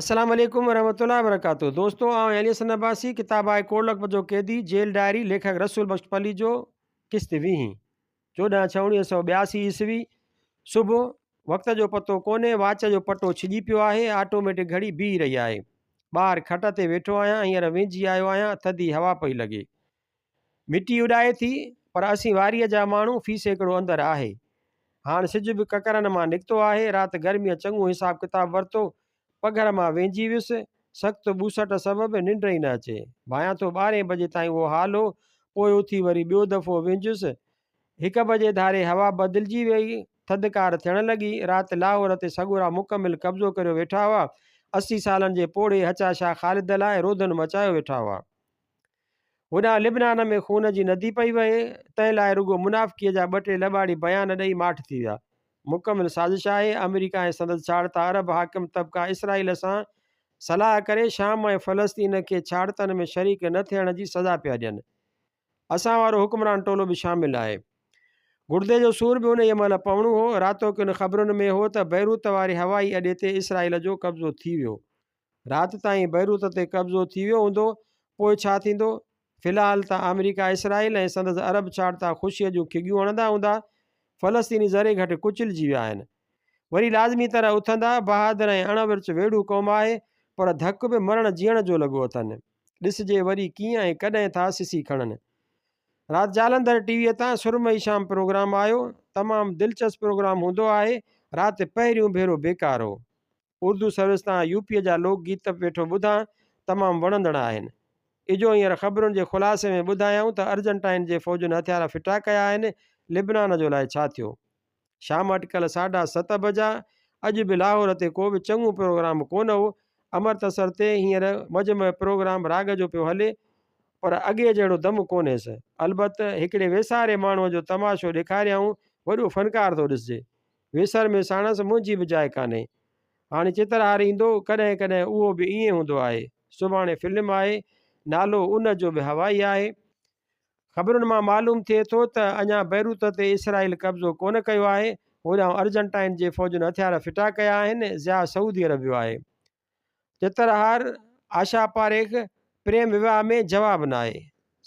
السلام عليڪم ورحمة الله وبرڪاته دوستو آئون علي حسن عباسي ڪتاب آهي ڪوڙ لکپت جو قيدي جيل ڊائري ليکڪ رسول بخش پليجو قسط ويهين 14 ڇهه 1982 عيسوي صبح وقت جو پتو ڪونهي واچ جو پٽو ڇڄي پيو آهي آٽوميٽڪ گهڙي بيهي رهي آهي ٻاهر کٽ تي ويٺو آهيان هينئر وينجهي آيو آهيان ٿڌي هوا پئي لڳي مٽي اڏائي ٿي، پر اسين واريء جا ماڻهو في سيڪڙو اندر آهي. هاڻ سج به ڪڪرن مان نڪتو آهي. رات گرميء چڱو حساب ڪتاب ورتو. پگهر مان وينجهي ويس. سخت ٻوسٽ سبب ننڊ ئي نه اچي. ڀانيان ٿو ٻارهين بجي تائين اهو حال هو. پوء اٿي وري ٻيو دفعو وينجهيس. هڪ بجي ڌاري هوا بدلجي ويئي. ٿڌڪار ٿيڻ لڳي. رات لاهور تي سڳورا مڪمل قبضو ڪريو ويٺا هئا. 80 سالن جي پوڙهي هچا شاهه خالد لاء روڌن مچايو ويٺا هئا. هوڏانهن لبنان ۾ خون جي ندي پئي وهي، تنهن لاء رڳو منافقيء جا ٻه ٽي لٻاڙي بيان ڏئي ماٺ ٿي ويا. مڪمل سازش آهي، آمريڪا ۽ سندس ڇاڙتا عرب حاڪم طبقا اسرائيل سان صلاح ڪري شام ۽ فلسطين کي ڇاڙتن ۾ شريڪ نه ٿيڻ جي سزا پيا ڏين. اسان وارو حڪمران ٽولو به شامل آهي. گڙدي جو سور به انهيء مهل پوڻو هو. راتوڪين خبرن ۾ هو ته بيروت واري هوائي اڏي تي اسرائيل جو قبضو ٿي ويو. رات تائين بيروت تي قبضو ٿي ويو هوندو، پوء ڇا ٿيندو؟ في الحال ته آمريڪا اسرائيل ۽ سندس عرب ڇاڙتا خوشيء جون کڳيون هڻندا هوندا، فلسطيني ذري گهٽ ڪچلجي ويا آهن. وري لازمي طرح اٿندا، بهادر ۽ اڻ ورچ ويڙهو قوم آهي، پر ڌڪ به مرڻ جيئڻ جو لڳو اٿن. ڏسجي وري ڪيئن ۽ ڪڏهن ٿا سسي کڻن. رات جالنڌر ٽي ويء تان سرمئي شام پروگرام آيو، تمام دلچسپ پروگرام هوندو آهي، رات پهريون ڀيرو بيڪار هو. اردو سروس تان يو پيء جا لوڪ گيت ويٺو ٻڌان، تمام وڻندڙ آهن. اجهو هينئر خبرن جي خلاصي ۾ ٻڌايائون ته ارجنٽائن جي فوجن هٿيار ڦٽا ڪيا آهن، لبنان جو الائي ڇا ٿيو. شام اٽڪل ساڍا ست بجا، اڄ به لاهور تي ڪو به چڱو پروگرام ڪونه هو. امرتسر تي هينئر مجمع پروگرام راڳ جو پيو هلي، پر اڳي جهڙو دم ڪونهيس. البت هڪڙي ويساري ماڻهوء جو تماشو ڏيکاريائون، وڏو فنڪار ٿو ڏسجي. ويسر ۾ ساڻس منهنجي به جاء ڪانهي. هاڻي چترهار ايندو، ڪڏهن ڪڏهن اهو به ائين هوندو آهي. سڀاڻي فلم آهي، نالو ان جو به هوائي آهي. خبرن مان معلوم ٿئي ٿو ته اڃا بيروت تي اسرائيل قبضو ڪونه ڪيو آهي. هوڏانهن ارجنٽائن جي فوجن هٿيار ڦٽا ڪيا آهن، ضياء سعودي عرب ويو آهي. چترهار، آشا پاريخ، پريم وواهه ۾ جواب ناهي.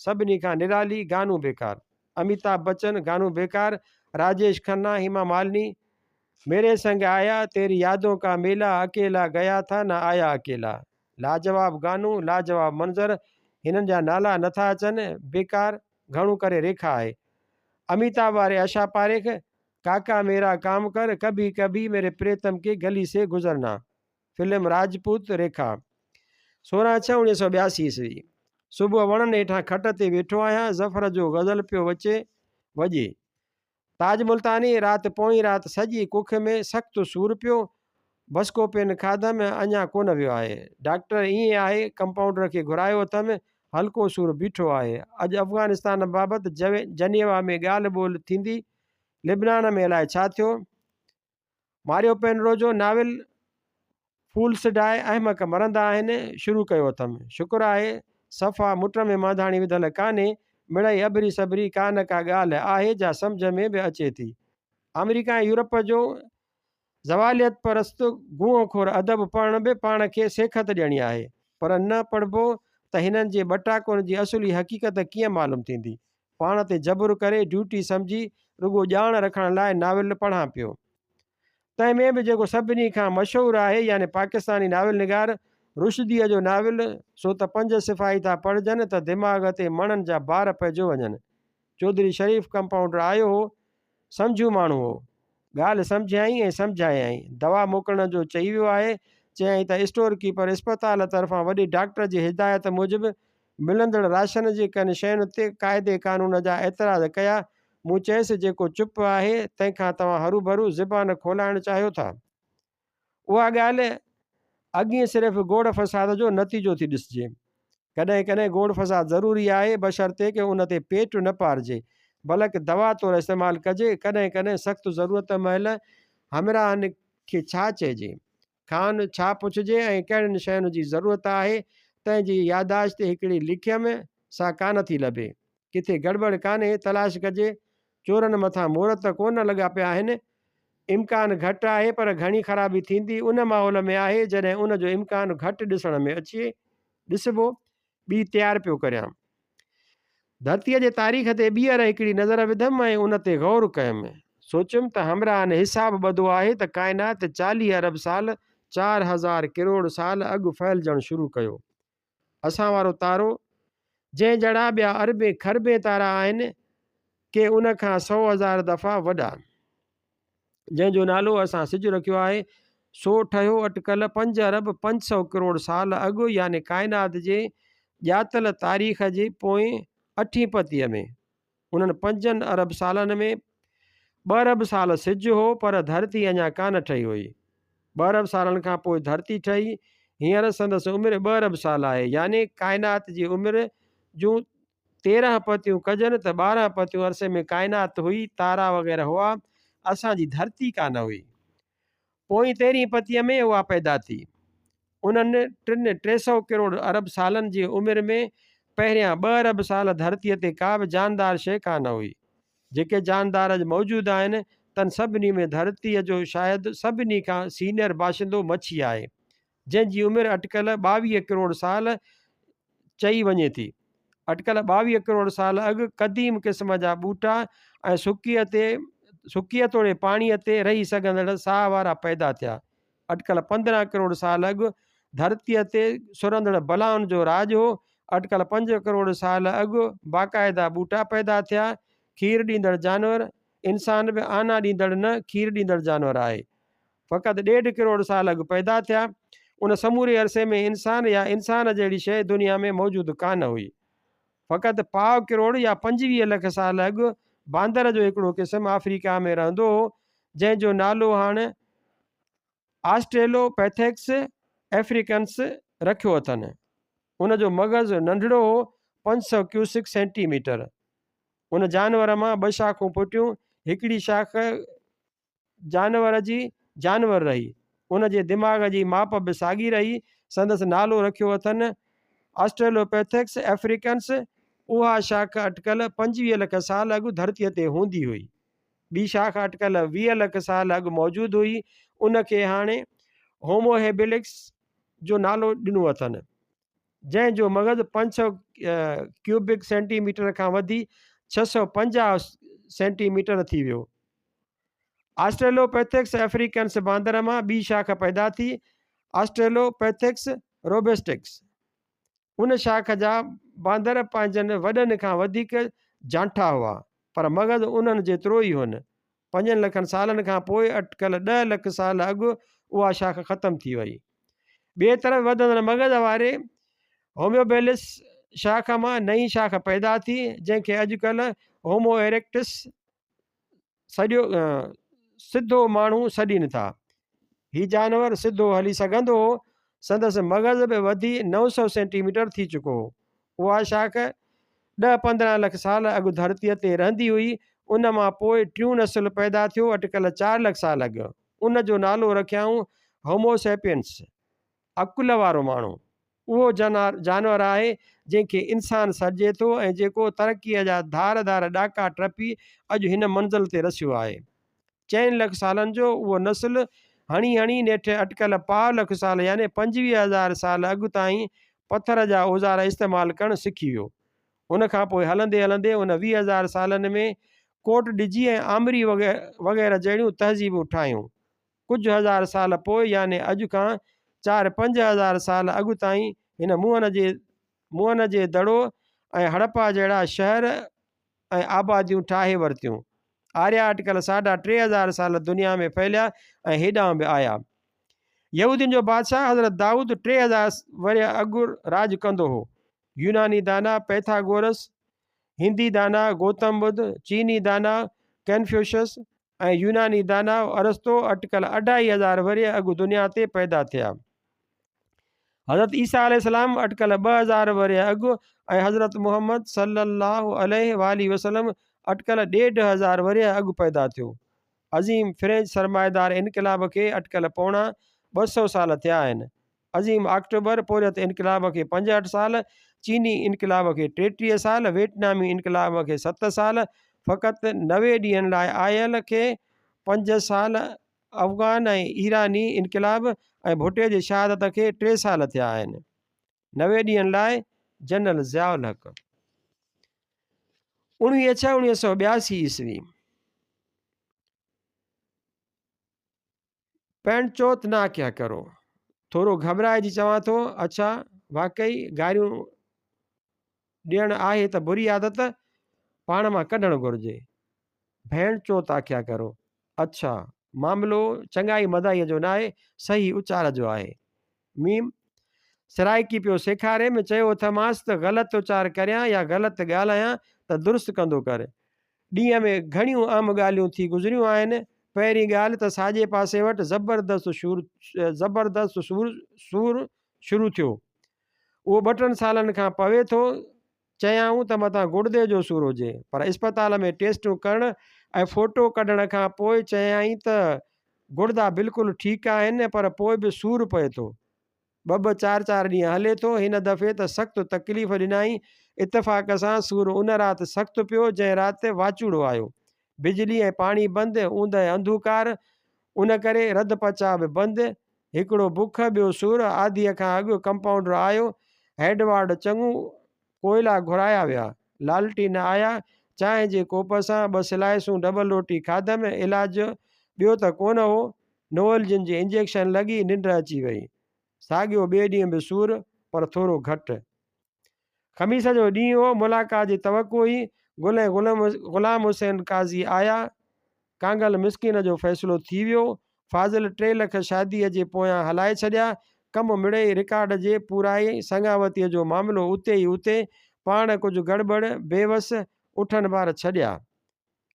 سڀني کان نرالي، گانو بيڪار. اميتاڀ بچن، گانو بيڪار، راجيش کنا، هيما مالني، ميري سنگ آيا، تيري يادون ڪا ميلا، اڪيلا گيا ٿا نه آيا اڪيلا. لاجواب گانو، لاجواب منظر، هنن جا نالا نٿا اچن، بيڪار، گهڻو ڪري ريکا آهي. اميتاڀ واري اشا پاريخ، ڪاڪا ميرا ڪام ڪر، ڪڀي ڪڀي ميري پريتم ڪي گلي سي گذرنا. فلم راجپوت ريکا، 16 ڇهه 1982 عيسوي، صبح وڻن هيٺان کٽ تي ويٺو آهيان، ظفر جو غزل پيو وچي وڄي. تاج ملتاني، رات پوئين رات سڄي ڪک ۾ سخت سور پيو، بسڪوپين کاڌم، اڃا ڪونه ويو آهي. ڊاڪٽر ائين آهي، ڪمپائونڊر کي گهرايو اٿم، هلڪو سور بيٺو آهي. اڄ افغانستان بابت جنيوا ۾ ڳالهه ٻولهه ٿيندي، لبنان ۾ الائي ڇا ٿيو؟ ماريو پينرو جو ناول فولس ڊاء احمق مرندا آهن شروع ڪيو اٿم. شڪر آهي صفا مٽ ۾ مانڌاڻي وڌل ڪانهي، مڙئي اڀري سڀري ڪا نه ڪا ڳالهه آهي جا سمجهه ۾ به اچي ٿي. آمريڪا ۽ يورپ جو زواليت پرست گونهه خور ادب پڙهڻ به پاڻ کي سيکت ڏيڻي آهي، پر نه پڙهبو ته هنن جي ٻٽاڪن جي اصلي حقيقت ڪيئن معلوم ٿيندي؟ پاڻ تي جبر ڪري ڊيوٽي سمجهي رڳو ڄاڻ رکڻ لاء ناول پڙهان پيو. تنهن ۾ به جيڪو سڀني کان مشهور آهي يعني پاڪستاني ناول نگار رشديء جو ناول سو ته پنج صفحا ئي ٿا پڙهجن ته دماغ تي مڻن جا بار پئجيو وڃن. چوڌري شريف ڪمپائونڊر آيو هو. سمجهو ماڻهو هو. ڳالهه سمجهيائين ۽ سمجهايائين. دوا موڪلڻ جو چئي ويو آهي. چيائين ته اسٽور ڪيپر اسپتال طرفان وڏي ڊاڪٽر جي هدايت موجب ملندڙ راشن جي ڪن شين تي قاعدي قانون جا اعتراض ڪيا. مون چيس جيڪو چپ آهي تنهن کان توهان هروڀرو زبان کولائڻ چاهيو ٿا. اها ڳالهه اڳين صرف گوڙ فساد جو نتيجو ٿي ڏسجي. ڪڏهن ڪڏهن گوڙ فساد ضروري آهي، بشرطيڪ ان تي پيٽ نه پارجي، بلڪ دوا طور استعمال ڪجي. ڪڏهن ڪڏهن سخت ضرورت مهل همراهن کي ڇا چئجي، کانئن ڇا پڇجي ۽ ڪهڙين شين جي ضرورت آهي، تنهن جي ياداشت هڪڙي لکيم، سا ڪانه ٿي لڀي. ڪٿي گڙٻڙ ڪانهي، تلاش ڪجي. چورن مٿان مور ته ڪونه لڳا پيا آهن. امڪان گهٽ آهي پر گهڻي خرابي ٿيندي ان ماحول ۾ آهي جڏهن ان جو امڪان گهٽ ڏسڻ ۾ اچي. ڏسبو. ٻي تيار پيو ڪريان. ڌرتيء جي تاريخ تي ٻيهر هڪڙي نظر وڌم ۽ ان تي غور ڪيم. سوچيم ته همراهن حساب ٻڌو آهي ته ڪائنات 40 ارب سال، 4000 ڪروڙ سال، اڳ ڦهلجڻ شروع ڪيو. اسان وارو تارو، جنهن جهڙا ٻيا اربين کربين تارا آهن، ڪي ان کان 100,000 دفعا وڏا، جنهن جو نالو اسان سج رکيو آهي، سو ٺهيو اٽڪل پنج ارب 500 ڪروڙ سال اڳ يعني ڪائنات جي ڄاتل تاريخ جي پوئين اٺين پتيء ۾. انهن پنجن ارب سالن ۾ ٻه ارب سال سج هو پر ڌرتي اڃا ڪانه ٺهي هئي. ٻه ارب سالن کان پوء ڌرتي ٺهي. هينئر سندس عمر ٻه ارب سال آهي يعني ڪائنات جي عمر جون 13 پتيون ڪجن ته 12 پتيون عرصي ۾ ڪائنات هئي، تارا وغيره هئا، اسان جي ڌرتي ڪانه هئي. پوئين تيرهين پتيء ۾ اها پيدا ٿي. انهن ٽن 300 ڪروڙ ارب سالن جي عمر ۾ پهريان ٻه ارب سال ڌرتيء تي ڪا به جاندار شيء ڪانه هئي. جيڪي جاندار اڄ موجود آهن، تن سڀني ۾ ڌرتيء جو شايد سڀني کان سينئر باشندو مڇي آهي، جنهن جي عمر اٽڪل 22 ڪروڙ سال چئي وڃي ٿي. اٽڪل 22 ڪروڙ سال اڳ قديم قسم جا ٻوٽا ۽ سڪيء تي سڪيء توڙي پاڻيء تي رهي سگهندڙ ساهه وارا پيدا ٿيا. اٽڪل 15 ڪروڙ سال اڳ ڌرتيء تي سرندڙ بلائن جو راڄ هو. اٽڪل پنج ڪروڙ سال اڳ باقاعده ٻوٽا پيدا ٿيا. کير ڏيندڙ جانور، انسان به آنا ڏيندڙ نه کير ڏيندڙ جانور آهي. فقط ڏيڍ ڪروڙ سال اڳ پيدا ٿيا. ان سموري عرصي ۾ انسان يا انسان جهڙي شيء دنيا ۾ موجود ڪانه هئي. فقط پاء ڪروڙ يا 25 لک سال اڳ باندر جو هڪڙو قسم آفريڪا ۾ رهندو هو، جنهن جو نالو هاڻ آسٽريلوپيٿيڪس افريڪنس رکيو اٿن. ان جو مغز ننڍڙو هو، 500 ڪيوسڪ سينٽي ميٽر. ان جانور مان ٻه شاخون ڦٽيون، هڪڙي شاخ جانور جي جانور رهي. ان جي دماغ جي ماپ به ساڳي رهي. سندس نالو رکيو اٿن آسٽريلوپيٿيڪس افريڪنس. اها شاخ اٽڪل 25 لک سال اڳ ڌرتيء تي هوندي هئي. ٻي شاخ اٽڪل 20 لک سال اڳ موجود هئي. ان کي هاڻي هومو هيبلڪس جو نالو ڏنو اٿن. جنهن جو مغز 500 ڪيوبڪ سينٽي ميٽر کان وڌي 650 سينٽي ميٽر ٿي ويو. آسٽريلوپيٿيڪس افريڪنس باندر مان ٻي شاخ پيدا ٿي، آسٽريلوپيٿيڪس روبسٽڪس. ان شاخ جا باندر پنهنجن وڏن کان وڌيڪ جانٺا هئا، پر مغز انهن جيترو ئي هن. پنجن لکن سالن کان پوء اٽڪل 10 لک سال اڳ اها شاخ ختم ٿي وئي. ٻئي طرف وڌندڙ مغز واري هوميوبيلس شاخ مان نئين شاخ پيدا ٿي، جنهن کي اڄڪلهه هومو ايريڪٽس سڏيو سڌو ماڻهو سڏين ٿا. هي جانور سڌو هلي سگهندو هو. سندس مغز به وڌي 900 سينٽي ميٽر ٿي چڪو هو. اها شاخ ڏهه 15 لک سال اڳ ڌرتيء تي رهندي هئي. ان مان پوء ٽيون نسل پيدا ٿيو اٽڪل چار لک سال اڳ. ان جو نالو رکيائون هومو سيپينس، عقل وارو ماڻهو. اهو جانور آهي جنهن کي انسان سڏجي ٿو ۽ جيڪو ترقيء جا ڌار ڌار ڏاڪا ٽپي اڄ هن منزل تي رسيو آهي. چئن لک سالن جو اهو نسل هڻي هڻي نيٺ اٽڪل پاء لک سال يعني 25,000 سال اڳ تائين پٿر جا اوزار استعمال ڪرڻ سکي ويو. ان کان پوء هلندي هلندي ان 20,000 سالن ۾ ڪوٽ ڏجي ۽ آمري وغيره جهڙيون تهذيبون ٺاهيون. ڪجهه هزار سال پوء يعني اڄ کان چار پنج هزار سال اڳ تائين هن موهن جي دڙو ۽ هڙپا جهڙا شهر ۽ آباديون ٺاهي ورتيون. آريا اٽڪل ساڍا ٽي هزار سال دنيا ۾ ڦهليا ۽ هيڏانهن به آيا. يهودين جو بادشاهه حضرت دائود 3000 ورهيه اڳ راڄ ڪندو هو. يوناني داناء پيٿاگورس، هندي داناء گوتم ٻڌ، چيني داناء ڪنفيوشس ۽ يوناني داناء ارسطو اٽڪل اڍائي هزار ورهيه اڳ دنيا تي پيدا ٿيا. حضرت عيسيٰ عليه السلام اٽڪل 2000 ورهيه اڳ ۽ حضرت محمد صلي الله عليه واٰله وسلم اٽڪل ڏيڍ هزار ورهيه اڳ پيدا ٿيو. عظيم فرينچ سرمائيدار انقلاب کي اٽڪل پوڻا 200 سال ٿيا آهن. عظيم آڪٽوبر پورهيت انقلاب کي 65 سال، چيني انقلاب کي 33 سال، ويٽنامي انقلاب کي ست سال، فقط 90 ڏينهن لاء آيل کي پنج سال، افغان ۽ ايراني انقلاب ۽ ڀٽي جي شهادت کي 3 سال ٿيا آهن. 90 ڏينهن لاء جنرل ضياء الحق. 19 ڇهه 1982 عيسوي. پينچوت نه ڪيا ڪرو. ٿورو گهٻرائجي چوان ٿو، اڇا، واقعي گاريون ڏيڻ آهي ته بري عادت، پاڻ مان ڪڍڻ گهرجي. ڀيڻ چوت آکيا ڪرو. اڇا، معاملو چڱائي مدائيء جو ناهي، صحيح اچار جو آهي. ميم، سرائيڪي پيو سيکاريم، چيو اٿمانس ته غلط اچار ڪريان يا غلط ڳالهايان ته درست ڪندو ڪر. ڏينهن ۾ گهڻيون اهم ڳالهيون ٿي گذريون آهن. پهرين ڳالهه ته ساڄي پاسي وٽ زبردست شور زبردست سور سور شروع ٿيو. اهو ٻه ٽن سالن کان پوي ٿو. چيائون ته متان گڙدي جو سور هجي. پر اسپتال ۾ ٽيسٽون ڪرڻ ۽ فوٽو ڪڍڻ کان پوء چيائين ته گڙدا بلڪل ٺيڪ آهن پر پوء به سور پئي ٿو. ٻه ٻه چار چار ڏينهن هلي ٿو. هن دفعي ته سخت تڪليف ڏنائين. اتفاق سان سور ان رات سخت پيو جنهن رات واچوڙو آيو. بجلي ۽ پاڻي بند، اوندهه انڌوڪار، ان ڪري رڌ پچاء به بند. هڪڙو بک، ٻيو سور. آڌيء کان اڳ ڪمپائونڊر آيو. هيڊ وارڊ چڱو ڪوئلا گهرايا ويا. لالٽين آيا. چانهه جي ڪوپ سان ٻه سلائسون ڊبل روٽي کاڌم. علاج ٻيو ته ڪونه هو. نوولجن جي انجيڪشن لڳي، ننڊ اچي وئي. ساڳيو ٻئي ڏينهن به سور، پر ٿورو گهٽ. خميس جو ڏينهن هو، ملاقات جي توقع هئي. گل ۽ غلام حسين قاضي آيا. ڪانگل مسڪين جو فيصلو ٿي ويو. فاضل 3 لک شاديء جي پويان هلائي ڇڏيا. ڪم مڙئي رڪارڊ جي پورائي سڱاوتيء جو معاملو اتي ئي اتي. پاڻ ڪجهه گڙٻڙ، بيوس، اٺن بار ڇڏيا.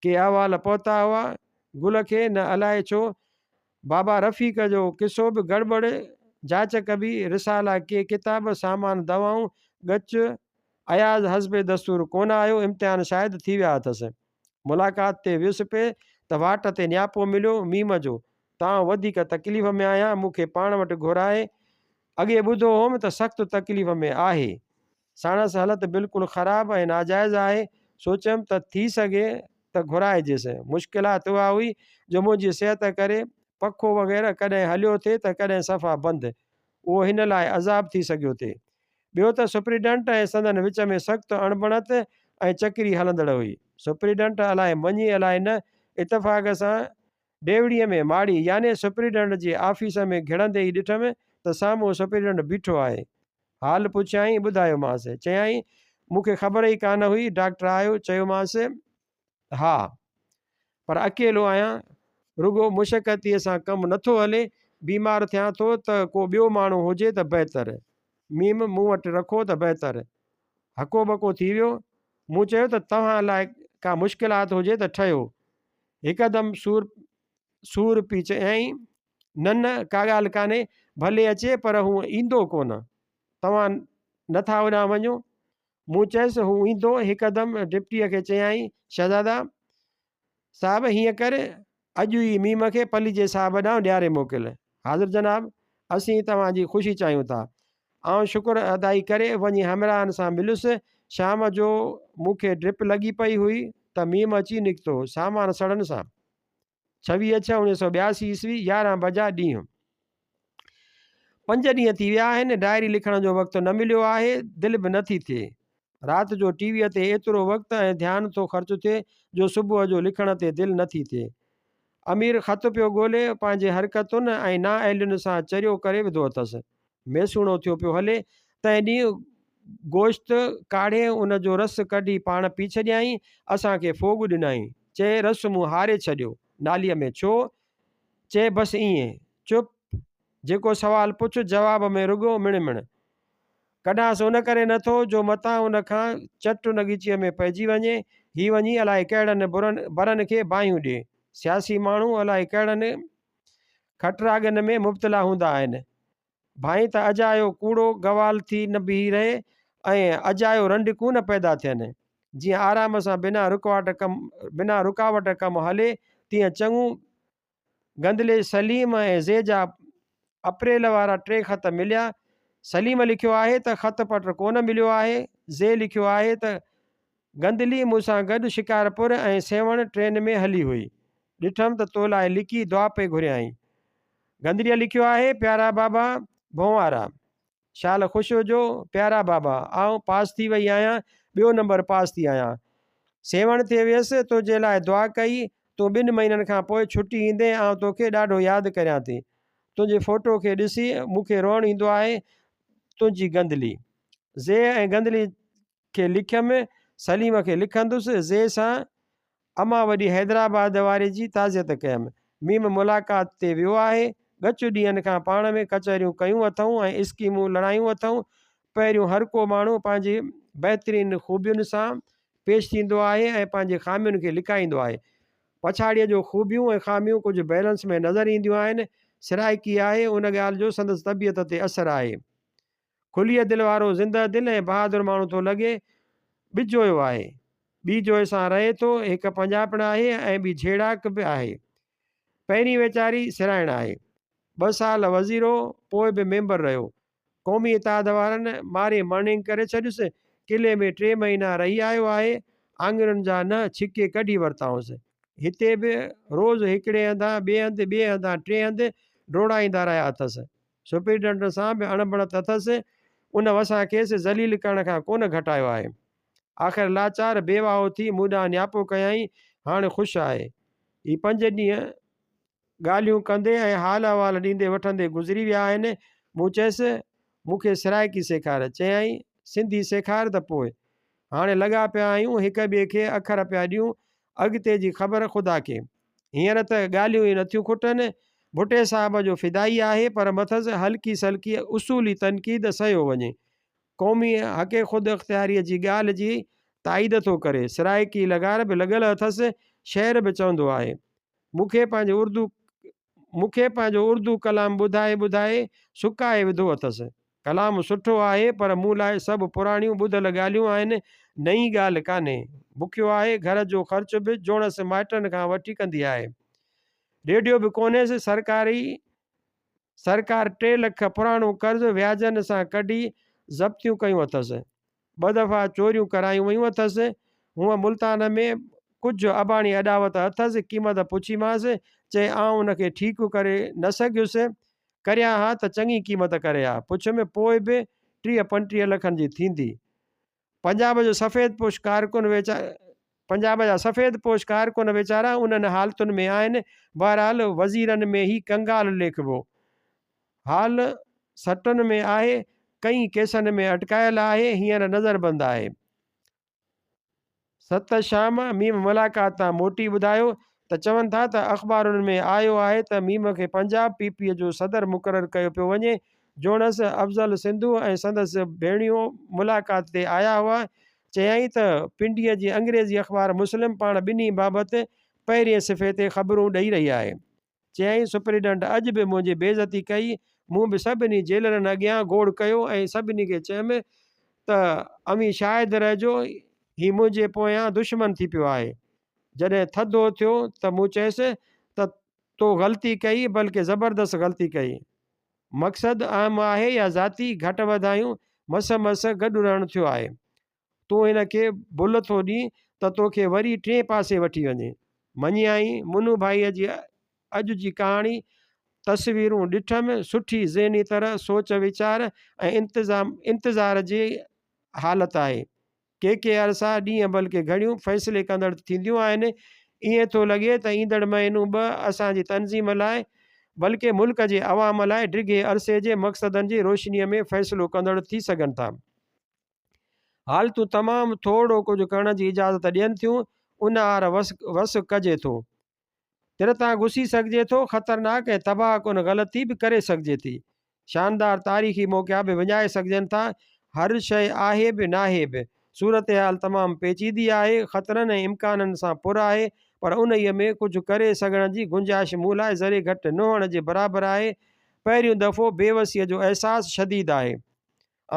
ڪي احوال پهتا هئا گل کي نه الائي ڇو بابا رفيق جو قصو به گڙٻڙ، جاچ ڪبي، رسالا ڪي ڪتاب، سامان دوائون، ڳچ، اياز حسب دستور ڪونه آيو، امتحان شايد ٿي ويا اٿس. ملاقات تي ويس پئي ته واٽ تي نياپو مليو ميم جو ته آئون وڌيڪ تڪليف ۾ آهيان، مون کي پاڻ وٽ گهرائي. اڳي ٻڌو هوم ته سخت تڪليف ۾ آهي. ساڻس هلت بلڪل خراب ۽ ناجائز آهي. سوچيم ته ٿي سگهي ته گهرائجيس. مشڪلات اها هئي جو منهنجي صحت ڪري پکو وغيره ڪڏهن هليو ٿي ته ڪڏهن صفا بند. اهو هن لاء عذاب ٿي سگهيو ٿي. ٻيو ته سپريڊنٽ ۽ سندن وچ ۾ سخت اڻبڻت ۽ چڪري هلندڙ هئي. سپريڊنٽ الائي مڃي الائي نه، اتفاق سان ڊيوڙيء ۾ ماڙي يعني سپريڊنٽ جي آفيس ۾ گهڙندي ئي ڏٺم ته سامهون سپريڊنٽ بيٺو آهي. حال پڇيائين، ٻڌايومانس. چيائين، مون کي خبر ئي ڪانه هئي، ڊاڪٽر آيو؟ چيومانس، ها. پر اڪيلو آهيان. رڳو مشقتيء سان ڪم نٿو هلي. بيمار ٿيان ٿو ته ڪو ٻيو ماڻهو هجي ته بهتر. ميم مون وٽ رکو ته بهتر. هڪو ٻڪو ٿي ويو. مون چيو ته توهان لاء ڪا مشڪلات هجي ته ٺهيو. هڪدم سور سور پي چيائين، نه نه ڪا ڳالهه ڪانهي، ڀلي اچي پر هو ايندو ڪونه. توهان نه ٿا اوڏانهن وڃو؟ مون چيس، هو ايندو. هڪدم ڊپٽيء کي چيائين، شهزادا صاحب هيئن ڪر، اڄ ئي ميم کي پليجي صاحب ڏانهن ڏياري موڪل. حاضر جناب، اسين توهان جي خوشي چاهيون ٿا. آئون شڪر ادائي ڪري وڃي همراهن سان مليس. شام جو مون کي ڊرپ لڳي پئي هئي ته ميم اچي نڪتو، سامان سڙن سان. 26 ڇهه 1982 عيسوي، 11 بجا ڏينهن. پنج ڏينهن ٿي ويا آهن، ڊائري لکڻ جو وقت نه مليو آهي، دل به نه ٿي ٿئي. رات جو ٽي ويء تي ايترو وقت ۽ ڌيان ٿو خرچ ٿئي جو صبح جو لکڻ تي دل نه ٿي ٿئي. امير خط پيو ڳولي، پنهنجي حرڪتن ۽ نااهلين سان چريو ڪري وڌو اٿس. ميسوڻو ٿيو پيو هلي. تنهن ڏينهن گوشت ڪاڙهي ان جو رس ڪڍي پاڻ پي ڇڏيائين. اسان کي ڦوڳ ڏنائين. چي، رس مون هاري ڇڏيو ناليء ۾. ڇو؟ چي، بس ائين. چپ! جيڪو سوال پڇ، جواب ۾ رڳو مڻ مڻ. ڪڍانس ان ڪري نه ٿو جو متان ان کان چٽ ان ڳچيء ۾ پئجي وڃي. هي وڃي الائي ڪهڙن برن کي باهيون ڏئي. سياسي ماڻهو الائي ڪهڙن کٽراڳن ۾ مبتلا هوندا آهن. ڀانئين ته اجايو ڪوڙو گوال ٿي نه بيهي رهي ۽ اجايو رنڊڪون نه پيدا ٿين. جيئن آرام سان بنا رڪاوٽ ڪم هلي تيئن چڱو گندلي سليم ۽ زي جا اپريل وارا ٽي خط مليا. سليم لکيو آهي ته خط پٽ ڪونه مليو آهي. زي لکيو آهي ته گندلي مون سان گڏ شڪارپور ۽ سيوهڻ ٽرين ۾ هلي هئي. ڏٺم ته تو لاء لڪي دعا پئي گهريائين. گندريء لکيو آهي، پيارا بابا ڀونوارا! شال خوش هجو. پيارا بابا! آئون پاس ٿي وئي آهيان، ٻيو نمبر پاس ٿي آهيان. سيوهڻ تي ويس، تنهنجي لاء دعا ڪئي. تون ٻن مهينن کان پوء ڇٽي ايندين، آئون توکي ڏاڍو ياد ڪريان ٿي. تنهنجي فوٽو کي ڏسي مون کي روئڻ ايندو آهي. تنهنجي گندلي. زي ۽ گندلي کي لکيم، سليم کي لکندس. زي سان امان وڏي حيدرآباد واري جي تعزيت ڪيم. ميم ملاقات تي ويو آهي. ڳچ ڏينهن کان پاڻ ۾ ڪچهريون ڪيون اٿئون ۽ اسڪيمون لڙايون اٿئون. پهريون هر ڪو ماڻهو پنهنجي بهترين خوبين سان پيش ٿيندو آهي ۽ پنهنجي خامين کي لڪائيندو آهي. پڇاڙيء جو خوبيون ۽ خاميون ڪجهه بئلنس ۾ نظر اينديون آهن. سرائيڪي آهي، ان ڳالهه جو سندس طبيعت تي اثر آهي. کليء دل وارو زنده دل ۽ بهادر ماڻهو ٿو لڳي. ٻجويو آهي. ٻي جوئي سان رهي ٿو. هڪ پنجاپڻ آهي ۽ ٻي جهيڙاڪ به آهي. پهرين ويچاري سرائڻ آهي. ٻه سال وزير هو، پوء به ميمبر رهيو. قومي اتحاد وارن ماري مرڻينگ ڪري ڇڏيس. قلعي ۾ ٽي مهينا رهي آيو آهي. آڱرين جا ننهن ڇڪي ڪڍي ورتائونس. هتي به روز هڪڙي هنڌان ٻئي هنڌ، ٻئي هنڌان ٽئين هنڌ ڊوڙائيندا رهيا اٿس. سپرنٽينڊنٽ سان به اڻبڻت اٿس، ان وسان کيس ذليل ڪرڻ کان ڪونه گهٽايو آهي. آخر لاچار بي واهو ٿي مون ڏانهن نياپو ڪيائين، هاڻ خوش آهي. هي پنج ڏينهن ڳالهيون ڪندي ۽ حال احوال ڏيندي وٺندي گذري ويا آهن. مون چيس، مون کي سرائيڪي سيکار. چيائين، سنڌي سيکار ته پوء. هاڻي لڳا پيا آهيون، هڪ ٻئي کي اکر پيا ڏيون، اڳتي جي خبر خدا کي. هينئر ته ڳالهيون ئي نٿيون کٽن. ڀٽي صاحب جو فدائي آهي پر مٿس هلڪي سلڪي اصولي تنقيد سهيو وڃي. قومي حق خود اختياريء جي ڳالهه جي تائيد ٿو ڪري. سرائيڪي لغار به لڳل اٿس، شعر به چوندو آهي. مون کي پنهنجو اردو مون کي پنهنجو اردو ڪلام ٻڌائي ٻڌائي سڪائي وڌو اٿس. ڪلام سٺو آهي پر مون لاء سڀ پراڻيون ٻڌل ڳالهيون آهن، نئين ڳالهه ڪانهي. بکيو آهي، گهر جو خرچ به جوڻس مائٽن کان وٺي ڪندي آهي. ريڊيو به ڪونهيس، سرڪاري سرڪار ٽي لک پراڻو قرض وياجن سان ڪڍي ضبطيون ڪيون اٿس. ٻه دفعا چوريون ڪرايون ويون اٿس. هونء ملتان ۾ ڪجهه اباڻي اڏاوت اٿس، قيمت پڇيمانس، چي آئون ان کي ٺيڪ ڪري نه سگهيس، ڪريان ها ته چڱي قيمت ڪري ها. پڇيم پوء به 30 35 لکن جي ٿيندي. پنجاب جو سفيد پوش ڪارڪن ويچا پنجاب جا سفيد پوش ڪارڪن ويچارا انهن حالتن ۾ آهن. بهرحال وزيرن ۾ هي ڪنگال ليکبو. حال سٽن ۾ آهي، ڪئين ڪيسن ۾ اٽڪايل آهي، هينئر نظربند آهي. ست شام ميم ملاقات تان موٽي ٻڌايو ته چون ٿا ته اخبارن ۾ آيو آهي ته ميم کي پنجاب پي پي جو صدر مقرر ڪيو پيو وڃي. جوڻس افضل سنڌو ۽ سندس ڀيڻيو ملاقات تي آيا هئا. چيائين ته پنڊيء جي انگريزي اخبار مسلم پاڻ ٻنهي بابت پهرين صفحي تي خبرون ڏئي رهي آهي. چيائين، سپرنٽينڊنٽ اڄ به منهنجي بي عزتي ڪئي، مون به سڀني جيلرن اڳيان گوڙ ڪيو ۽ سڀني کي چيم ته اوهين شاهد رهجو، هي منهنجي پويان دشمن ٿي پيو آهي. جڏهن ٿڌو ٿيو ته مون چيس ته تو غلطي ڪئي، بلڪه زبردست غلطي ڪئي. مقصد اهم آهي يا ذاتي گهٽ وڌايون، مس مس گڏ رهڻ ٿيو آهي. تون هن کي بل ٿو ڏين ته توکي وري ٽئين پاسي وٺي وڃي. مڃيائين. منو ڀائيء جي اڄ جي ڪهاڻي، تصويرون ڏٺم، سٺي ذهني طرح سوچ ويچار ۽ انتظام انتظار جي حالت آهي. ڪي ڪي عرصا، ڏينهن بلڪه گهڙيون فيصلي ڪندڙ ٿينديون آهن. ائين ٿو لڳي ته ايندڙ مهينو ٻه اسان جي تنظيم لاء بلڪه ملڪ جي عوام لاء ڊگهي عرصي جي مقصدن جي روشنيء ۾ فيصلو ڪندڙ ٿي سگهن ٿا. حالتون تمام ٿورڙو ڪجهه ڪرڻ جي اجازت ڏين ٿيون، ان آر وس ڪجي ٿو. تر تان گسي سگهجي ٿو، خطرناڪ ۽ تباهه ڪن غلطي به ڪري سگهجي ٿي. شاندار تاريخي موقعا به وڃائي سگهجن ٿا. هر شيء آهي به ناهي به. صورتحال تمام پيچيدي آهي، خطرن ۽ امڪانن سان پر آهي، پر انهيء ۾ ڪجهه ڪري سگهڻ جي گنجائش مون لاء ذري گهٽ نه هئڻ جي برابر آهي. پهريون دفعو بيوسيء جو احساس شديد آهي.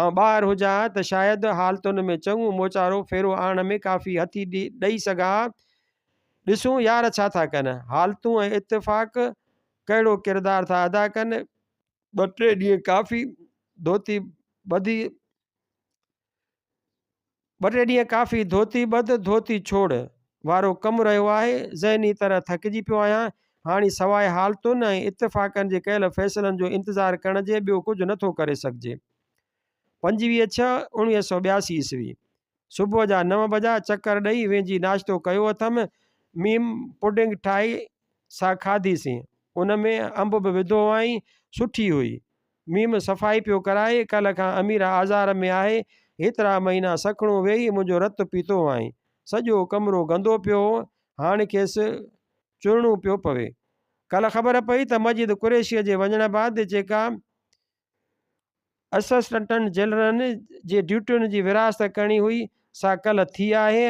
آئون ٻاهر هجان ها ته شايد حالتن ۾ چڱو موچارو ڦيرو آڻڻ ۾ ڪافي هٿي ڏئي سگهان ها. ڏسون يار ڇا ٿا ڪن. حالتون ۽ اتفاق ڪهڙو ڪردار ٿا ادا ڪن. ٻه ٽي ڏينهن ڪافي ڌوتي ٻڌي ٻه ٽي ڏينهن ڪافي ڌوتي ٻڌ ڌوتي ڇوڙ. وارو ڪم رهيو آهي. ذهني طرح ٿڪجي پيو آهيان. هاڻي سواء حالتن ۽ اتفاقن جي ڪيل فيصلن جو انتظار ڪرڻ جي ٻيو ڪجهه نٿو ڪري سگهجي. 25 ڇهه 1982 عيسوي. صبح جا نو بجا، چڪر ڏئي وينجهي ناشتو ڪيو اٿم. ميم پڊنگ ٺاهي سا کاڌيسين. ان ۾ انب به وڌو هئائين. سٺي هئي. ميم صفائي پيو ڪرائي. ڪلهه کان امير آزار ۾ آهي. هيترا مهينا سکڻو ويهي منهنجو رت پيتو هئائين. سڄو ڪمرو گندو پيو هو. هاڻ کيس چرڻو پيو پوي. ڪلهه خبر پئي ته مجيد قريشيء جي وڃڻ بعد جيڪا اسسٽنٽ جيلرن جي ڊيوٽين جي ورهاست ڪرڻي هئي، سا ڪلهه ٿي آهي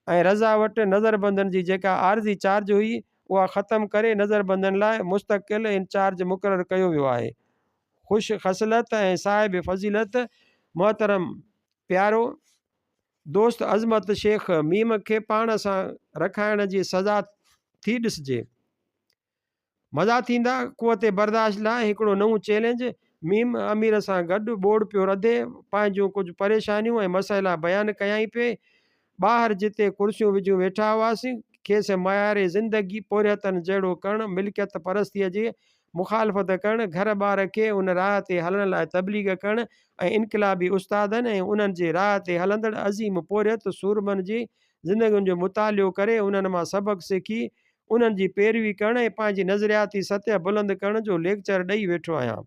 ۽ رضا وٽ نظربندن جي جيڪا عارضي چارج هئي، اها ختم ڪري نظربندن لاء مستقل انچارج مقرر ڪيو ويو آهي. خوش خصلت ۽ صاحب فضيلت محترم پيارو دوست عظمت شيخ ميم کي پاڻ سان رکائڻ جي سزا ٿي ڏسجي. مزا ٿيندا، قوت برداشت لاء هڪڙو نئون چئلينج، ميم امير سان گڏ ٻوڙ پيو رڌي، پنهنجون ڪجهه پريشانيون ۽ مسئلا بيان ڪيائين پئي. ٻاهر جتي ڪرسيون وجهيون ويٺا هئاسين، کيس معيار زندگي پورهيتن جهڙو ڪرڻ، ملڪيت پرستيء جي مخالفت ڪرڻ، گهر ٻار کي ان راهه تي هلڻ لاء تبليغ ڪرڻ ۽ انقلابي استادن ۽ انهن جي راهه تي هلندڙ عظيم پورهيت سورمن جي زندگين جو مطالعو ڪري انهن مان سبق سکي انهن جي پيروي ڪرڻ ۽ پنهنجي نظرياتي سطح بلند ڪرڻ جو ليڪچر ڏئي ويٺو آهيان.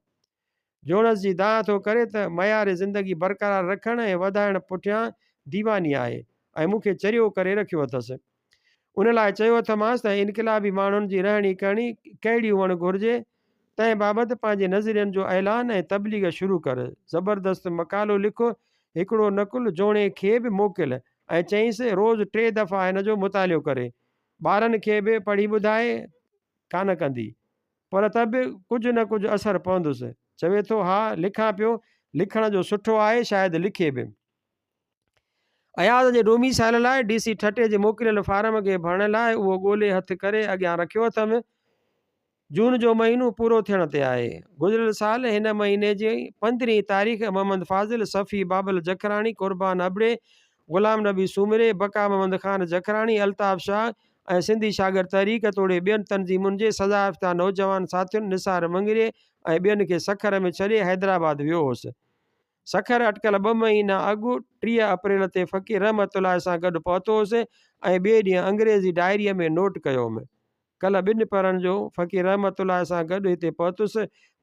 جوڻس جي دانهن ٿو ڪري ته معيار زندگي برقرار رکڻ ۽ وڌائڻ پٺيان ديواني آهي ۽ مون کي چريو ڪري رکيو اٿس. ان لاء چيو اٿمانس ته انقلابي ماڻهن جي رهڻي ڪهڻي ڪهڙي هئڻ گهرجي، تنهن بابت پنهنجي نظرين جو اعلان ۽ تبليغ شروع ڪر. زبردست مقالو لک، هڪڙو نقل جوڻي کي به موڪل ۽ چئينس روز ٽي دفعا هن جو مطالعو ڪري. ٻارن کي به پڙهي ٻڌائي ڪانه ڪندي پر ته به ڪجهه نه ڪجهه اثر پوندس. چوي ٿو ها لکان پيو، لکڻ جو سٺو آهي شايد لکي به. اياز جي ڊوميسائل لاء ڊي سي ٺٽي جي موڪليل فارم کي ڀرڻ لاء اهو ڳولي هٿ ڪري اڳيان رکيو اٿم. جون جو مهينو پورو ٿيڻ تي آهي. گذريل سال هن مهيني جي پندرهين تاريخ محمد فاضل، صفي بابل جکراڻي، قربان ابڙي، غلام نبي سومري، بقا محمد خان جکراڻي، الطاف شاهه ۽ سنڌي شاگرد تحريڪ توڙي ٻين تنظيمن جي سزا يافته نوجوان ساٿين نثار مڱريي ۽ ٻين کي سکر ۾ ڇڏي حيدرآباد ويو هوس. سکر اٽڪل ٻه مهينا اڳ 30 اپريل تي فقير رحمت الله سان گڏ پهتو هوس ۽ ٻئي ڏينهن انگريزي ڊائريء ۾ نوٽ ڪيو هوم. ڪلهه ٻن پهرن جو فقير رحمت الله سان گڏ هتي پهتس.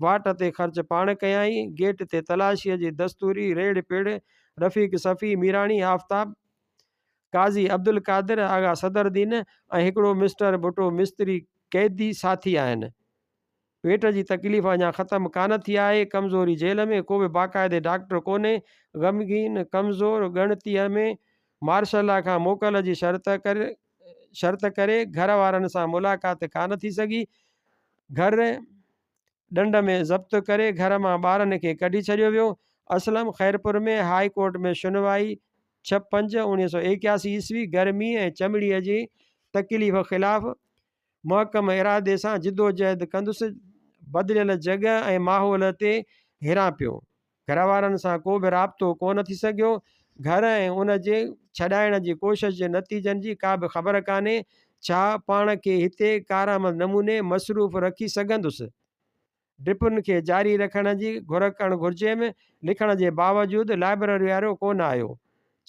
واٽ تي خرچ پاڻ ڪيائين. گيٽ تي تلاشيء جي دستوري ريڙهه پيڙهه رفيق صفي ميراڻي، آفتاب، قاضي عبدالقادر، آغا صدر الدين ۽ هڪڙو مسٽر ڀٽو مستري قيدي ساٿي آهن. پيٽ جي تڪليف اڃا ختم ڪانه ٿي آهي. ڪمزوري جيل ۾ ڪو به باقاعدي ڊاڪٽر ڪونهي. غمگين، ڪمزور، ڳڻتيء ۾ مارشل لا کان موڪل جي شرط ڪري شرط ڪري گهر وارن سان ملاقات ڪانه ٿي سگهي. گهر ڏنڊ ۾ ضبط ڪري گهر مان ٻارن کي ڪڍي ڇڏيو ويو. اسلم خيرپور ۾ هاء ڪورٽ ۾ شنوائي 6/5/1981 عيسوي گرمي ۽ چمڙي جي تڪليف خلاف محڪم ارادي سان جدوجهد ڪندس. بدليل جڳهه ۽ ماحول تي حيران پيو. گهر وارن سان ڪو به رابطو ڪونه ٿي سگهيو. گهر ۽ ان جي ڇڏائڻ جي ڪوشش جي نتيجن جي ڪا به خبر ڪانهي. ڇا پاڻ کي هتي ڪارآمد نموني مصروف رکي سگهندس؟ ڊپن کي جاري رکڻ جي گهر ڪرڻ گهرجيم. لکڻ جي باوجود لائبرري وارو ڪونه آيو.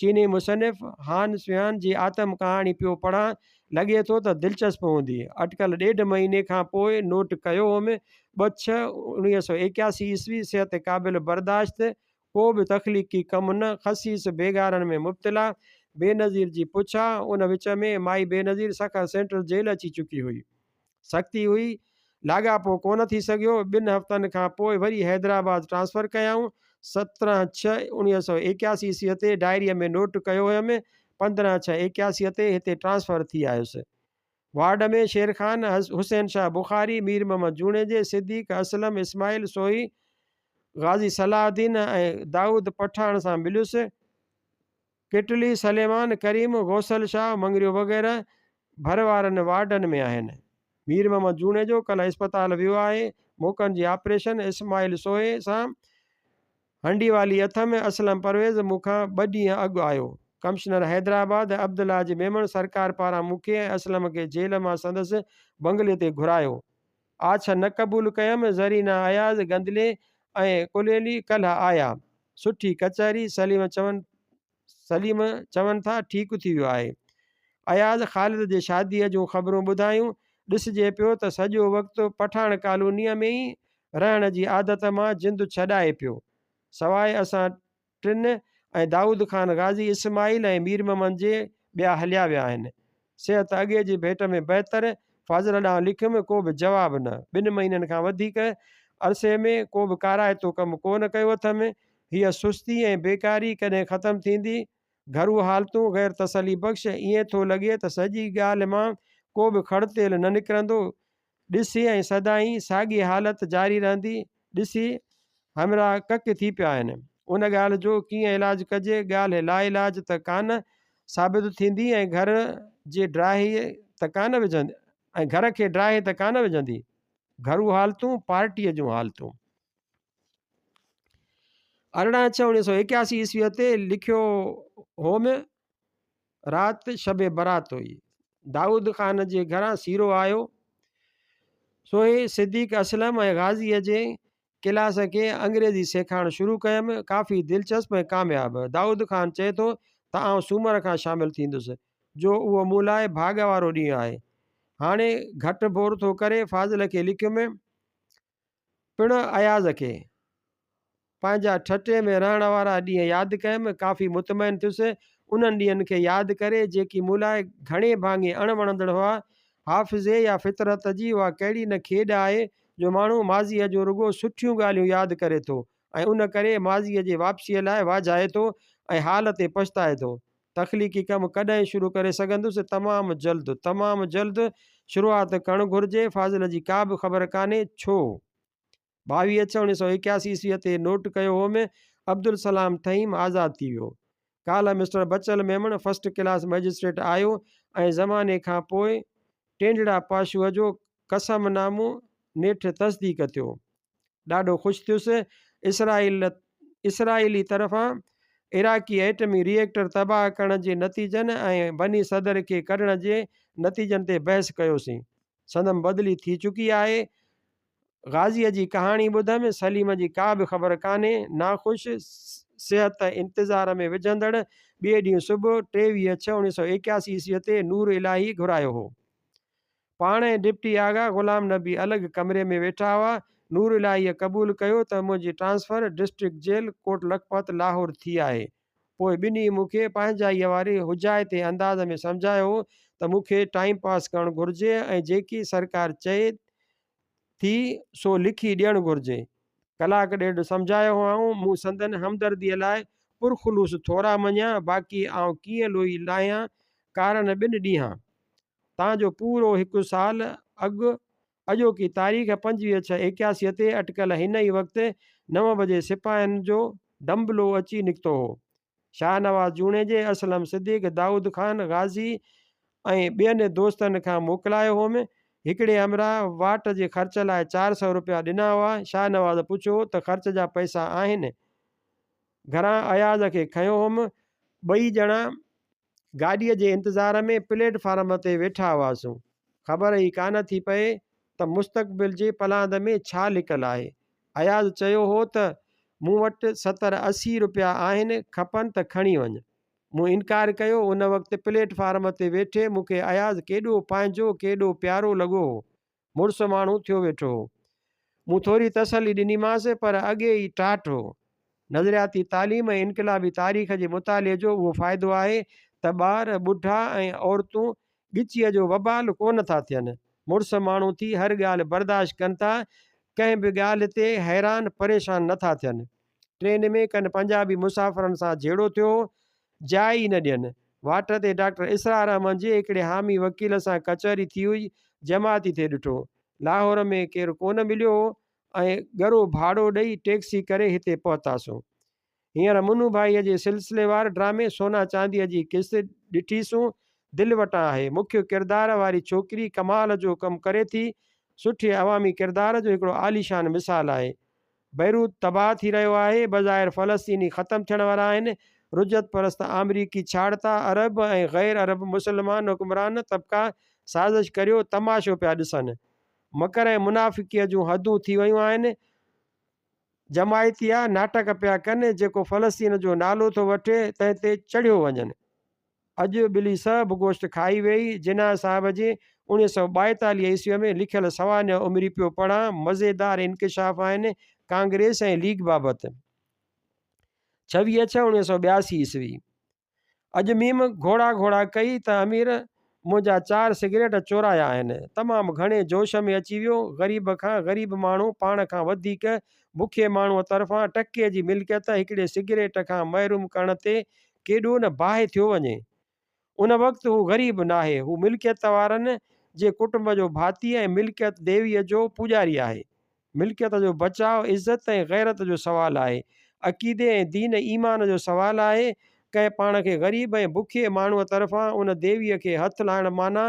چيني مصنف هان سويان جي آتم ڪهاڻي پيو پڙهان، لڳي ٿو ته دلچسپ هوندي. اٽڪل ڏيڍ مهيني کان پوء نوٽ ڪيو هوم، 2/6/1981 عيسوي، صحت قابل برداشت، ڪو به تخليقي ڪم نه، خسيس بيگارن ۾ مبتلا، بينظير جي پڇا، ان وچ ۾ مائي بينظير سکر سينٽرل جيل اچي چڪي هئي. سختي هئي، لاڳاپو ڪونه ٿي سگهيو، ٻن هفتن کان پوء وري حيدرآباد ٽرانسفر ڪيائون، 17/6/1981 عيسويء تي ڊائريء ۾ نوٽ ڪيو هيم، 15/6/81 تي هتي ٽرانسفر ٿي آيس. وارڊ ۾ شير خان، حسين شاهه بخاري، مير محمد جوڻيجي، صديق، اسلم، اسماعيل سوهي، غازي صلاح الدين ۽ دائود پٺاڻ سان مليس. ڪٽلي، سليمان، ڪريم، غوثل شاهه، مڱريو وغيره ڀر وارن وارڊن ۾ آهن. مير محمد جوڻيجو ڪلهه اسپتال ويو آهي، موڪن جي آپريشن، اسماعيل سوهي سان هنڊي والي اٿم، اسلم پرويز مون کان ٻه ڏينهن اڳ آيو. ڪمشنر حيدرآباد عبدالله جي ميمڻ سرڪار پاران مون کي ۽ اسلم کي جيل مان سندس بنگلي تي گهرايو. آڇ نه قبول ڪيم. زرينه اياز گندلي ۽ ڪليلي ڪلهه آيا. سٺي ڪچهري. سليم چون سليم چون ٿا ٺيڪ ٿي ويو آهي. اياز خالد جي شاديء جون خبرون ٻڌايون. ڏسجي پيو ته سڄو وقت پٺاڻ ڪالونيء ۾ ئي رهڻ جي عادت مان جند ڇڏائي پيو. سواء اسان ٽن ۽ دائود خان غازي اسماعيل ۽ مير محمد جي ٻيا هليا ويا آهن. صحت اڳي جي ڀيٽ ۾ بهتر، فاضل ڏانهن لکيم ڪو به جواب نه. ٻن مهينن کان وڌيڪ عرصي ۾ ڪو به ڪارائتو ڪم ڪو نه ڪيو اٿم. هيء سستي ۽ بيڪاري ڪڏهن ختم ٿيندي؟ گهرو حالتون غير تسلي بخش، ائين ٿو لڳي ته سڄي ڳالهه مان ڪو به کڙ تيل نه نڪرندو. ڏسي ۽ سدائين ساڳي حالت جاري رهندي ڏسي همراهه ڪڪ ٿي پيا آهن. ان ڳالهه جو ڪيئن علاج ڪجي؟ ڳالهه لاعلاج ته ڪانه ثابت ٿيندي ۽ گهر جي ڊاهي ته ڪانه وجهندي ۽ گهر کي ڊاهي ته ڪانه وجهندي. گهرو حالتون، پارٽيء جون حالتون. 18 ڇهه 1981 عيسويء تي لکيو هوم. رات شب برات هئي. دائود خان جي گهران سيرو آيو. سوئي صديق اسلم ۽ غازيء جي ڪلاس کي انگريزي سيکارڻ شروع ڪيم. ڪافي دلچسپ ۽ ڪامياب. دائود خان چئي ٿو ته آئون سومر کان شامل ٿيندس، جو اهو مون لاء ڀاڳ وارو ڏينهن آهي. هاڻي گهٽ بور ٿو ڪري. فاضل کي لکيم. پڻ اياز کي پنهنجا ٺٽي ۾ رهڻ وارا ڏينهن ياد ڪيم، ڪافي مطمئن ٿيس. انهن ڏينهن کي ياد ڪري، جيڪي مون لاء گهڻي ڀاڱي اڻ وڻندڙ هئا. حافظي يا فطرت جي اها ڪهڙي نه کيڏ آهي، جو ماڻهو ماضيء جون رڳو سٺيون ڳالهيون ياد ڪري ٿو ۽ ان ڪري ماضيء جي واپسيء لاء واجهائي ٿو ۽ حال تي پڇتائي ٿو. تخليقي ڪم ڪڏهن شروع ڪري سگهندس؟ تمام جلد، تمام جلد شروعات ڪرڻ گهرجي. فاضل جي ڪا به خبر ڪانهي، ڇو؟ 22 ڇهه 1981 عيسويء تي نوٽ ڪيو هوم، عبدالسلام ٿهيم آزاد ٿي ويو. ڪالهه mister Bachal Memon first class magistrate آيو ۽ زماني کان پوء ٽينڊڙا پاشوء جو قسم نامو نيٺ تصديق ٿيو. ڏاڍو خوش ٿيس. اسرائيل اسرائيلي طرفان عراقي ايٽمي ري ايڪٽر تباهه ڪرڻ جي نتيجن ۽ بني صدر کي ڪڍڻ جي نتيجن تي بحث ڪيوسين. سندم بدلي ٿي چڪي آهي. غازيء جي ڪهاڻي ٻڌم، سليم جي ڪا به خبر ڪانهي. ناخوش، صحت انتظار ۾ وجهندڙ ٻئي ڏينهن صبح 23 ڇهه 1981 عيسويء تي نور الاهي گهرايو هو. پاڻ ۽ ڊپٽي آغا غلام نبي الڳ ڪمري ۾ ويٺا هئا. نور الاهيء قبول ڪيو ته منهنجي transfer district jail Kot Lakhpat Lahore ٿي آهي. پوء ٻنهي مون کي پنهنجائيء واري حجائتي انداز ۾ سمجهايو هو ته مون کي ٽائيم پاس ڪرڻ گهرجي ۽ جيڪي سرڪار چئي ٿي سو لکي ڏيڻ گهرجي. ڪلاڪ ڏيڍ سمجهايو هئائون. مون سندن همدرديء لاء پرخلوص ٿورا مڃيا، باقي آئون ڪيئن لوئي لاهيان ڪارڻ ٻن ڏينهان. تان جو پورو هڪ سال اڳ اڄوڪي تاريخ 25 ڇهه 81 تي اٽڪل هن ئي وقت نو بجي سپاهين جو ڊنبلو اچي نڪتو هو. شاهنواز جوڻيجي، اسلم صديق، دائود خان غازي ۽ ٻين دوستن کان موڪلايو هوم. هڪڙي همراهه واٽ جي خرچ لاء 400 روپيا ڏنا هئا. شاهنواز پڇيو ته خرچ جا پئسا آهن؟ گهران اياز کي کنيو هوم. ٻئي ڄڻا گاڏيء جي انتظار ۾ پليٽ فارم تي ويٺا هئاسون. خبر ئي ڪانه ٿي پئي ته مستقبل جي پلاند ۾ ڇا لڪل آهي. اياز چيو هو ته مون وٽ ستر 80 روپيا آهن، کپن ته کڻي وڃ. مون انڪار ڪيو. ان وقت پليٽ فارم تي ويٺي مون کي اياز ڪيڏو پنهنجو، ڪيڏو پيارو لڳو هو. مڙس ماڻهو ٿيو ويٺو هو. مون ٿوري تسلي ڏنيمانس، پر اڳي ئي ٽاٽ هو. نظرياتي تعليم ۽ انقلابي تاريخ جي مطالعي جو اهو فائدو آهي ته ٻار، ٻڍا ۽ عورتون ڳچيء جو وبال ڪونه ٿا ٿين. مڙس ماڻهو ٿي هر ڳالهه برداشت ڪن ٿا، ڪنهن به ڳالهه تي حيران پريشان نه ٿا ٿين. ٽرين ۾ ڪن پنجابي مسافرن سان جهيڙو ٿيو هو، جاء ئي نه ڏين. واٽ تي ڊاڪٽر اسرار احمد جي هڪڙي حامي وڪيل سان ڪچهري ٿي هئي، جماعتي ٿي ڏٺو. لاهور ۾ ڪير ڪونه مليو هو ۽ ڳرو ڀاڙو ڏئي ٽيڪسي ڪري هتي پهتاسون. هينئر منو ڀائيء جي سلسليوار ڊرامي سونا چانديء جي قسط ڏٺيسون، دل وٽان آهي. مکيه ڪردار واري ڇوڪري ڪمال جو ڪم ڪري ٿي. سٺي عوامي ڪردار جو هڪڙو عاليشان مثال آهي. بيروت تباهه ٿي رهيو آهي، بظاهر فلسطيني ختم ٿيڻ وارا آهن، رجعت پرست آمريڪي ڇاڙتا عرب ۽ غير عرب مسلمان حڪمران طبقا سازش ڪريو تماشو پيا ڏسن. مڪر ۽ منافقيء جون حدون ٿي ويون آهن. جماعتيا ناٽڪ پيا ڪن، جيڪو فلسطين جو نالو ٿو وٺي تنهن تي چڙهيو وڃن. اڄ ٻلي سڀ گوشت کائي ويئي. جناح صاحب جي 1942 عيسويء ۾ لکيل سوانح عمري پيو پڙهان، مزيدار انڪشاف آهن ڪانگريس ۽ ليگ بابت. 26 ڇهه 1982 عيسوي. اڄ ميم گهوڙا گهوڙا ڪئي ته امير منهنجا چار سگريٽ چورايا آهن. تمام گهڻي جوش ۾ اچي ويو. غريب کان غريب ماڻهو پاڻ کان وڌيڪ بکئي ماڻهوء طرفان ٽڪي جي ملڪيت هڪڙي سگريٽ کان محروم ڪرڻ تي ڪيڏو نه باهه ٿيو وڃي. ان وقت هو غريب ناهي، هو ملڪيت وارن جي ڪٽنب جو ڀاتي ۽ ملڪيت ديويء جو پوڄاري آهي. ملڪيت جو بچاء عزت ۽ غيرت جو سوال آهي. عقيدي ۽ دين ايمان جو سوال آهي. ڪنهن پاڻ کي غريب ۽ بکئي ماڻهوء طرفان ان ديويء کي هٿ لائڻ معنيٰ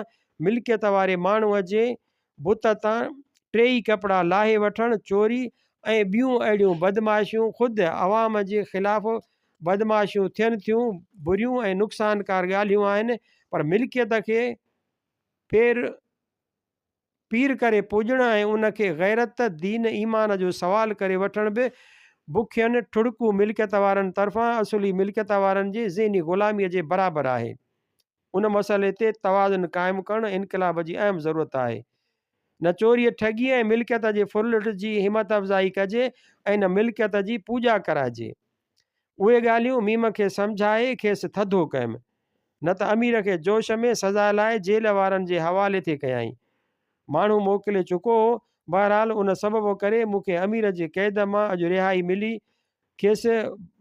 ملڪيت واري ماڻهوء جي بت تان ٽيئي ڪپڙا لاهي وٺڻ، چوري ۽ ٻيون اهڙيون بدمعاشيون خود عوام جي خلاف بدمعاشيون ٿين ٿيون، بريون ۽ نقصانڪار ڳالهيون آهن، پر ملڪيت کي پير پير ڪري پوڄڻ ۽ ان کي غيرت، دين ايمان جو سوال ڪري وٺڻ به بکين ٺڙڪو ملڪيت وارن طرفان اصلي ملڪيت وارن جي ذهني غلاميء جي برابر آهي. ان مسئلي تي توازن قائم ڪرڻ انقلاب جي اهم ضرورت آهي. نه چوريء ٺڳيء ۽ ملڪيت جي ڦرلٽ جي همت افزائي ڪجي ۽ نه ملڪيت جي پوڄا ڪرائجي. اهي ڳالهيون ميم کي سمجهائي کيس ٿڌو ڪيم. نه ته امير کي جوش ۾ سزا لاء جيل وارن جي حوالي ٿي ڪيائين. ماڻهو موڪلي چڪو هو. بهرحال ان سبب ڪري مون کي امير جي قيد مان اڄ رهائي ملي. کيس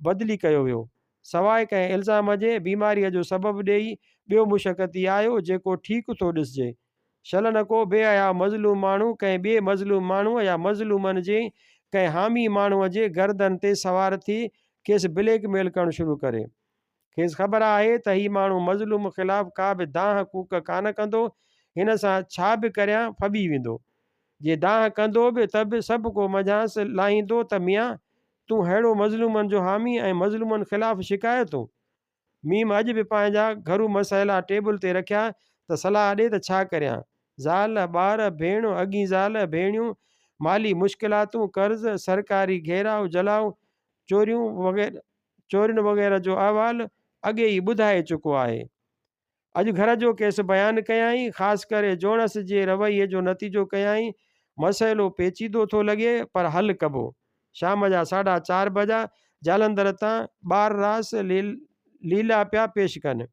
بدلي ڪيو ويو. سواء ڪنهن الزام جي، بيماريء جو سبب ڏيئي ٻيو مشقتي آيو، جيڪو ٺيڪ ٿو ڏسجي. شل نه ڪو بي حياء مظلوم ماڻهو ڪنهن ٻئي مظلوم ماڻهوء يا مظلومن جي ڪنهن حامي ماڻهوء جي گردن تي سوار ٿي کيس بليڪ ميل ڪرڻ شروع ڪري. کيس خبر آهي ته هي ماڻهو مظلوم خلاف ڪا به دانهن ڪوڪ ڪانه ڪندو، هن سان ڇا به ڪريان ڦٻي ويندو. جي دانهن ڪندو به ته به سڀ ڪو منجهانئس لاهيندو ته ميان! تون ههڙو مظلومن جو حامي ۽ مظلومن خلاف شڪايتون؟ ميم اڄ به پنهنجا گهرو مسئلا ٽيبل تي رکيا ته صلاح ڏي ته ڇا ڪريان؟ زال، ٻار، ڀيڻ، اڳين زال، ڀيڻيون، مالي مشڪلاتون، قرض، سرڪاري گهيراء جلاء، چوريون چورين وغيره جو احوال اڳي ئي ٻڌائي چڪو آهي. اڄ گهر جو ڪيس بيان ڪيائين، خاص ڪري جوڻس جي رويي جو نتيجو ڪيائين. مسئلو پيچيدو ٿو لڳي، پر حل ڪبو. شام جا ساڍا چار بجا، جالنڌر تان ٻار راس ليلا پيا پيش ڪن.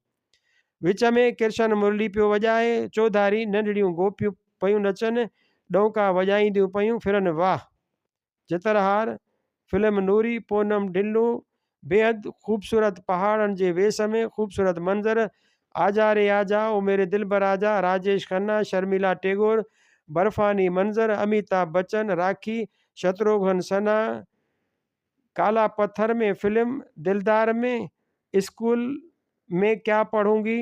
وچ ۾ ڪرشن مرلي پيو وڄائي، چوڌاري ننڍڙيون گوپيون پيون نچن، ڏونڪا وڄائينديون پيون ڦرن. واهه! چترهار، فلم نوري پونم ڍلو، بيحد خوبصورت پهاڙن جي ويس ۾ خوبصورت منظر، آجا ري آجا او ميري دلبر آجا، راجيش کنا، شرميلا ٽيگور، برفاني منظر، اميتاڀ بچن، راکي، شتروگهن سنها، ڪالا پٿر ۾ فلم دلدار ۾، اسڪول ۾ ڪيا پڙهونگي،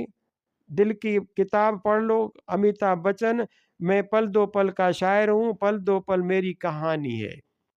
دل ڪي ڪتاب پڙھ لو، اميتاڀ بچن، مين پل دو پل ڪا شاعر هون، پل دو پل ميري ڪهاني هي.